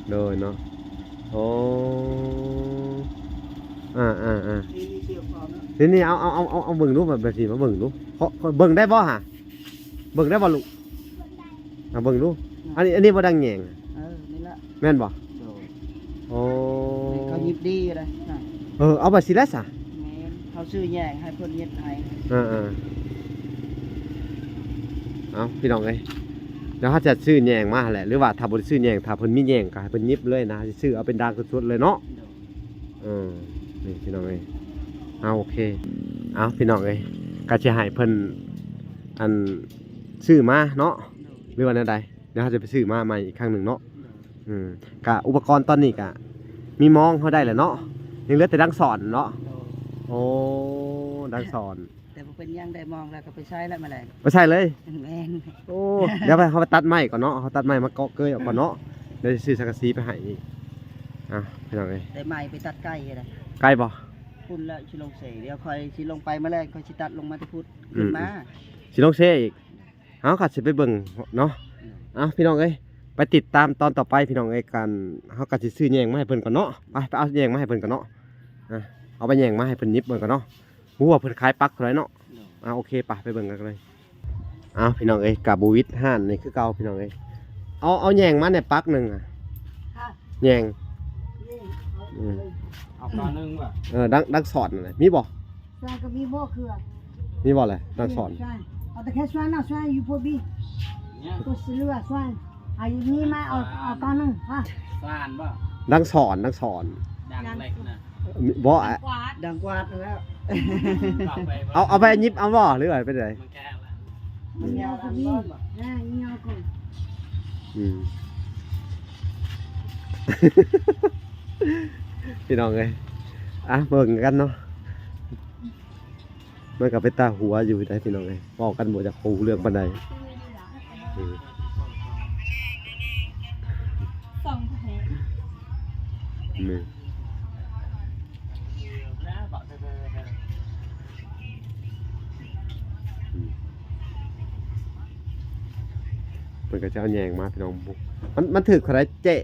โดยเนาะ โอ้ อ่า อ่า อ่า นี่ นี่ เอา เอา เอา เอา เอาเบิ่งดู แบบ แบบนี้มาเบิ่งดู ขอ ขอเบิ่งได้บ่หะ เบิ่งได้บ่ลูก เอาเบิ่งดู อันนี้ อันนี้บ่ดังแหย่ง เออ นี่ละ แม่นบ่ โดย โอ้ เขาหยิบดีอยู่เลยนะ เออ เอาไปสิแล้วซะ แม่น เขาซื้อแหย่งให้เพิ่นเฮ็ดให้ เออ เออ เอาพี่น้องเอ้ย เดี๋ยวเขาจะซื้อแหย่งมาแหละ หรือว่าถ้าบ่ได้ซื้อแหย่ง ถ้าเพิ่นมีแหย่งก็ให้เพิ่นหยิบเลยนะ สิซื้อเอาเป็นด่างสดๆเลยเนาะ โดย เออ นี่พี่น้องเอ้ย เอา โอเค เอาพี่น้องเอ้ย ก็สิให้เพิ่น อัน ซื้อมาเนาะ หรือว่าแนวใด เดี๋ยวเราจะไปซื้อมาใหม่อีกครั้งหนึ่งเนาะ อืม กะอุปกรณ์ตอนนี้กะมีมองเขาได้แล้วเนาะ ยังเหลือแต่ดังสอนเนาะ โอ้ ดังสอน แต่บ่เป็นหยัง ได้มองแล้วก็ไปใช้แล้วมาแลง ไปใช้เลย แม่น โอ้ เดี๋ยวไป เขาไปตัดไม้ก่อนเนาะ เขาตัดไม้มาเกาะเกยออกก่อนเนาะ เดี๋ยวสิซื้อสังกะสีไปให้อีก อ่ะ พี่น้องเอ้ย ได้ไม้ไปตัดไก่อยู่นะ ไกลบ่ พุ้นแล้วสิลงเส เดี๋ยวค่อยสิลงไปมาแลง ค่อยสิตัดลงมาแต่พุ้น อืม ขึ้นมา สิลงเสอีก เฮาก็สิไปเบิ่งเนาะ เอ้า พี่น้องเอ้ย ไปติดตามตอนต่อไปพี่น้องเอ้ย กัน เฮาก็สิซื้อแหย่งมาให้เพิ่นก่อนเนาะ ไป ไปเอาแหย่งมาให้เพิ่นก่อนเนาะ อ่ะ เอาไปแหย่งมาให้เพิ่นหยิบเบิ่งก่อนเนาะ บ่ฮู้ว่าเพิ่นขายปักเท่าใดเนาะ อ่ะ โอเค ไป ไปเบิ่งกันเลย เอ้า พี่น้องเอ้ย กะบ่วิดห้านนี่คือเก่าพี่น้องเอ้ย เอา เอาแหย่งมาแหน่ปักหนึ่งอะ ค่ะ แหย่ง นี่ เอา อืม เอาก้อนหนึ่งว่ะ เออ ดัง ดังสอนนั่นแหละ มีบ่ สอนก็มีบ่คือ มีบ่แหละ ดังสอน นี่สอน เอาแต่แค่สอนเนาะ สอนอยู่พอดี เนี่ย ก็สิเหลือสอน เอาอยู่นี่มา เอา เอาก้อนหนึ่ง ฮะ สานบ่ ดังสอน ดังสอน ดังเหล็กนะ บ่อะ ดังกวาดนั่นแหละ เอาไปบ่ เอา เอาไปหยิบเอาบ่ หรือว่าเป็นได มันแก้วละ มันยาวก็มี อ่า ยาวก็ อืม พี่น้องเอ้ย อ่ะ เบิ่งกันเนาะ มันก็เป็นตาหัวอยู่ได้พี่น้องเอ้ย เว้ากันบ่อยากฮู้เรื่องปานใด อืม สองแผง นี่ อืม เพิ่นก็จะเอาแหย่งมาพี่น้อง มัน มันถืกเท่าใดเจ๊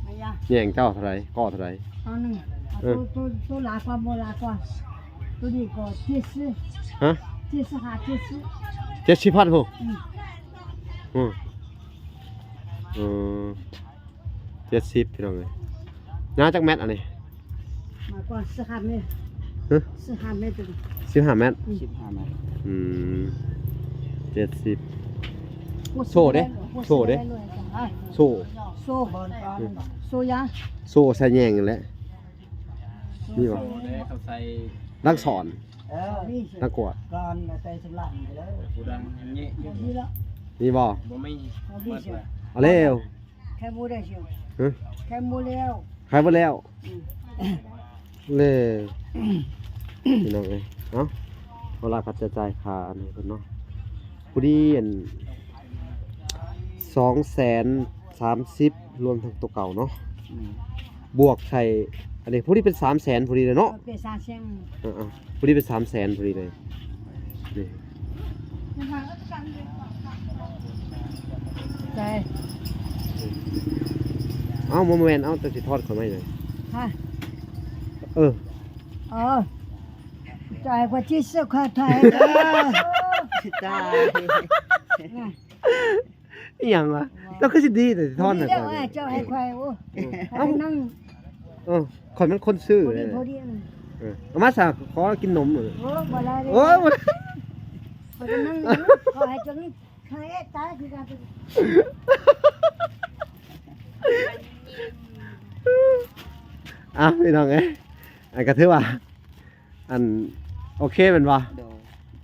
มายา แหย่งเจ้าเท่าใด ก้อเท่าใด เอาหนึ่ง เอา เออ ตัว ตัว ตัวหลายกว่า บ่หลายกว่า ตัวนี้ก็เจ็ดสิบ ฮะ เจ็ดสิบห้า เจ็ดสิบ เจ็ดสิบพันพุ้น อืม อืม เออ เจ็ดสิบ พี่น้องเอ้ย ยาวจักแมตรอันนี้ มากกว่าสิบห้าเมตร ฮะ สิบห้าเมตร สิบห้าเมตร อืม สิบห้าเมตร อืม เจ็ดสิบ โซ่เด้ โซ่เด้ โซ่ โซ่ โซ่หยัง โซ่ใส่แหย่งนั่นแหละ นี่บ่ โซ่เด้ เขาใส่ ดังสอน เออ ดังกวาด ก่อนใส่สำลักนี่เด้อ ผู้ดังอย่างนี้ มีบ่ บ่มี บ่มี หมดแล้ว เอาแล้ว ขายหมดแล้ว ฮะ ขายหมดแล้ว ขายหมดแล้ว อืม เลย พี่น้องเอ้ย เอ้า เวลาเขาจะจ่ายค่าอันนี้เพิ่นเนาะ พอดีอัน สองแสนสามสิบ รวมทั้งตัวเก่าเนาะ อืม บวกใส่ อันนี้พอดีเป็นสามแสนพอดีเลยเนาะ เออ เป็นสามแสน เออๆ พอดีเป็นสามแสนพอดีเลย นี่ นะคะ แล้วก็กันเลยค่ะ ค่ะ ค่ะ ค่ะ ໃຈ ເອົ້າ ບໍ່ແມ່ນ ເອົ້າ ເຈົ້າຊິທອດຂ້ອຍໄວ້ຫຍັງ? ຮະ? ເອີ ອໍ ຈ່າຍກວ່າທີ່ສຸດຂອງໄທເດີ ຕາຍ ນະ. ອີ່ຫຍັງວະ? ເຈົ້າຄືຊິດີແຕ່ຊິທອນໃຫ້ຂ້ອຍ ເຈົ້າໃຫ້ຂ້ອຍ ໂອ້ ເອີ ເອົາ ໃຫ້ນັ່ງ ເອີ ຂ້ອຍມັນຄົນຊື້ເດ້ ພໍດີ ພໍດີ ເອີ ເອົາມາຊະ ຂໍກິນນົມ ໂອ້ ບໍ່ໄດ້ເດ້ ໂອ້ຍ ບໍ່ໄດ້ ຂ້ອຍກຳລັງ ຂໍໃຫ້ເຈົ້ານີ້ ຂ້າເອະຕາຍຄືກັນ ອ່ະ ພີ່ນ້ອງເອີຍ ອັນກໍຖືວ່າ ອັນ ໂອເຄແມ່ນບໍ່? ໂດຍ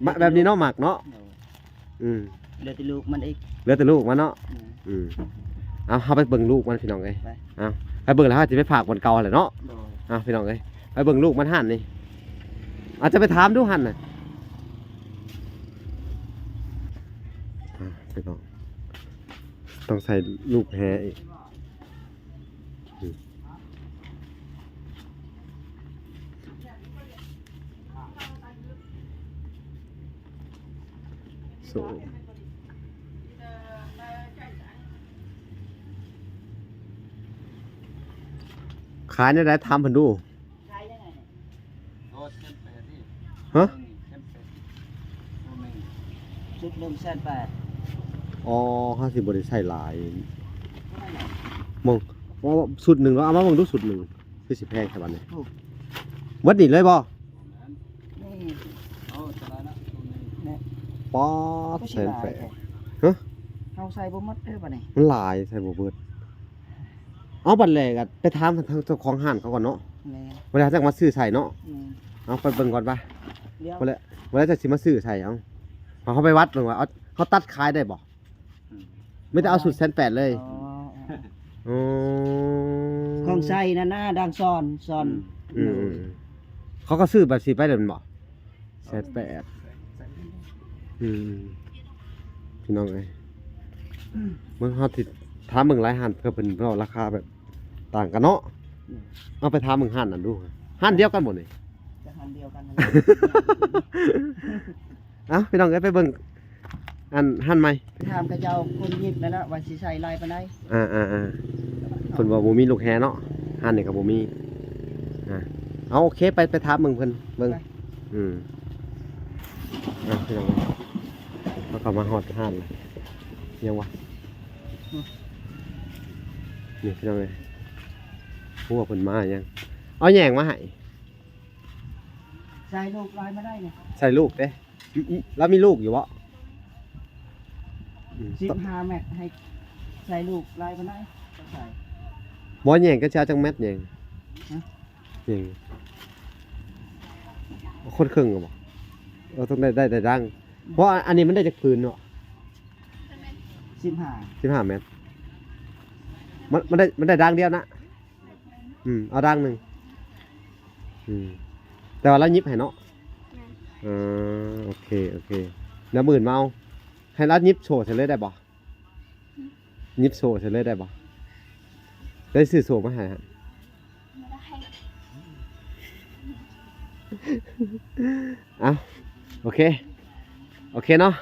ມະ ແບບນີ້ເນາະ ມັກເນາະ ໂດຍ ອືມ ເຫຼືອແຕ່ລູກມັນອີກ ເຫຼືອແຕ່ລູກມັນເນາະ ໂດຍ ອືມ ເອົາ ເຮົາໄປເບິ່ງລູກມັນ ພີ່ນ້ອງເອີຍ ໄປ ເອົາ ໄປເບິ່ງແລ້ວເຮົາຊິໄປຝາກບ່ອນເກົ່າຫັ້ນແຫຼະເນາະ ໂດຍ ເອົາ ພີ່ນ້ອງເອີຍ ໄປເບິ່ງລູກມັນຫັ້ນນີ້ ອາດຈະໄປຖາມດູຫັ້ນນະ ອ່າ ພີ່ນ້ອງ ຕ້ອງໃສ່ລູກແຮ່ອີກ ອືມ ໂຊ ຂາຍແນວໃດ ຖາມເພິ່ນດູ ຂາຍແນວໃດນີ້? ຮະ? ຊຸດໜຶ່ງແສນແປດ ອໍ ເຮົາຊິບໍ່ໄດ້ໃຊ້ຫຼາຍ ເບິ່ງ ເອົາຊຸດໜຶ່ງເນາະ ເອົາມາເບິ່ງດູຊຸດໜຶ່ງ ຄືຊິແພງແທ້ບາດນີ້ ໂອ້ ໝົດນີ້ເລີຍບໍ່? ນີ້ ເອົາຕະຫຼາດນະ ນີ້ ປາດ ຄືຊິຫຼາຍແທ້ ແສນແປດ ຮະ? ເຮົາໃສ່ບໍ່ໝົດເດີບາດນີ້ ມັນຫຼາຍ ໃສ່ບໍ່ເບິດ ເອົາ ບັດແລກອະ ໄປຖາມທາງເຈົ້າຂອງຮ້ານເຂົາກ່ອນເນາະ ແມ່ນ ບໍ່ໄດ້ຈັກມາຊື້ໃສ່ເນາະ ແມ່ນ ເອົາ ໄປເບິ່ງກ່ອນປະ ດຽວ ບໍ່ໄດ້ ບໍ່ໄດ້ຈັກຊິມາຊື້ໃສ່ ເອົາ ເຮົາໄປວັດເບິ່ງວ່າ ເອົາ ເຮົາຕັດຂາຍໄດ້ບໍ່? ອືມ ມີແຕ່ເອົາຊຸດແສນແປດເລີຍ ອໍ ອໍ ຂອງໃສ່ນັ້ນນະ ດັ່ງສອນ ສອນ ອືມ ອືມ ເຂົາກໍຊື້ແບບນີ້ໄປເລີຍແມ່ນບໍ່? ແສນແປດ ອືມ ພີ່ນ້ອງເອີຍ ເບິ່ງ ເຮົາຊິຖາມເບິ່ງຫຼາຍຮ້ານ ເພື່ອເພິ່ນເວົ້າລາຄາແບບຕ່າງກັນເນາະ ອືມ ເອົາໄປຖາມເບິ່ງຮ້ານນັ້ນດູ ຮ້ານດຽວກັນບໍ່ນີ້? ກໍຮ້ານດຽວກັນນັ້ນແຫຼະ ເອົ້າ ພີ່ນ້ອງເອີຍ ໄປເບິ່ງ ອັນຫັ້ນໃໝ່ ໄປຖາມເຂົາເຈົ້າຄົນຫຍິບນັ້ນລະວ່າຊິໃສ່ຫຼາຍປານໃດ ອ່າໆໆ ເພິ່ນວ່າບໍ່ມີລູກແຮ່ເນາະ ຮ້ານນີ້ກໍບໍ່ມີ ອ່າ ເອົາ ໂອເຄ ໄປ ໄປຖາມເບິ່ງເພິ່ນເບິ່ງ ໄປ ອືມ ອ່າ ພີ່ນ້ອງ ເຮົາກໍມາຮອດຮ້ານແລ້ວ ຫຍັງວະ ອືມ ນີ້ ພີ່ນ້ອງເອີຍ ຮູ້ວ່າເພິ່ນມາຫຍັງ ເອົາແຍງມາໃຫ້ ໃສ່ລູກລາຍມາໄດ້ນີ້ ໃສ່ລູກເດ້ ລາວມີລູກຢູ່ບໍ່? ອືມ ສິບຫ້າແມັດ ໃຫ້ໃສ່ລູກລາຍປານໃດ? ບໍ່ແຍງ ກໍຊິເອົາຈັກແມັດແຍງ? ຮະ? ແຍງ ຄົນເຄິ່ງກໍບໍ່? ເອີ ຕ້ອງໄດ້ ໄດ້ ໄດ້ດັງ ເພາະອັນນີ້ມັນໄດ້ຈັກຜືນເນາະ? ສິບຫ້າ ສິບຫ້າແມັດ ມັນ ມັນໄດ້ ມັນໄດ້ດັງດຽວນະ. ອືມ ເອົາດັງໜຶ່ງ ອືມ ແຕ່ວ່າລາວຫຍິບໃຫ້ເນາະ ແມ່ນ ເອີ ໂອເຄ ໂອເຄ ດຽວມື້ອື່ນມາເອົາ ໃຫ້ລາວຫຍິບໂສ້ໃສ່ເລີຍໄດ້ບໍ່? ຫຍິບໂສ້ໃສ່ເລີຍໄດ້ບໍ່? ໄດ້ຊື້ໂສ້ມາໃຫ້ຫັ້ນ ບໍ່ໄດ້ ເອົ້າ ໂອເຄ ໂອເຄເນາະ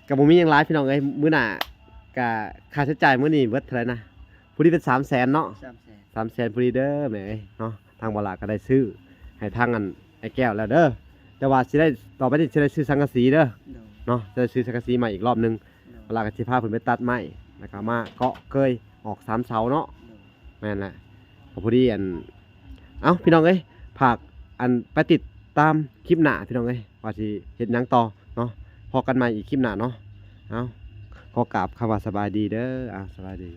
ກໍບໍ່ມີຫຍັງຫຼາຍພີ່ນ້ອງເອີຍ ມື້ໜ້າ ກະຄ່າໃຊ້ຈ່າຍມື້ນີ້ເບິດເທົ່າໃດນະ? ພໍດີເປັນສາມແສນເນາະ ສາມແສນ ສາມແສນພໍດີເດີແມ່ເອີຍເນາະ ທາງບໍ່ຫຼ້າກໍໄດ້ຊື້ໃຫ້ທາງອັນອ້າຍແກ້ວແລ້ວເດີ ແຕ່ວ່າຊິໄດ້ ຕໍ່ໄປນີ້ຊິໄດ້ຊື້ສັງກະສີເດີ ໂດຍ ເນາະ ຊິໄດ້ຊື້ສັງກະສີໃໝ່ອີກລອບໜຶ່ງ ໂດຍ ບ່າວຫຼ້າກໍຊິພາເພິ່ນໄປຕັດໄມ້ ແລ້ວກໍມາເກາະເກີຍອອກສາມເສົາເນາະ ໂດຍ ແມ່ນແຫຼະ ກໍພໍດີອັນ ເອົ້າ ພີ່ນ້ອງເອີຍ ຝາກອັນໄປຕິດຕາມຄລິບໜ້າ ພີ່ນ້ອງເອີຍ ວ່າຊິເຮັດຫຍັງຕໍ່ເນາະ ພໍ້ກັນໃໝ່ອີກຄລິບໜ້າເນາະ ເອົ້າ ຂໍກາບຄຳວ່າສະບາຍດີເດີ ເອົ້າ ສະບາຍດີ.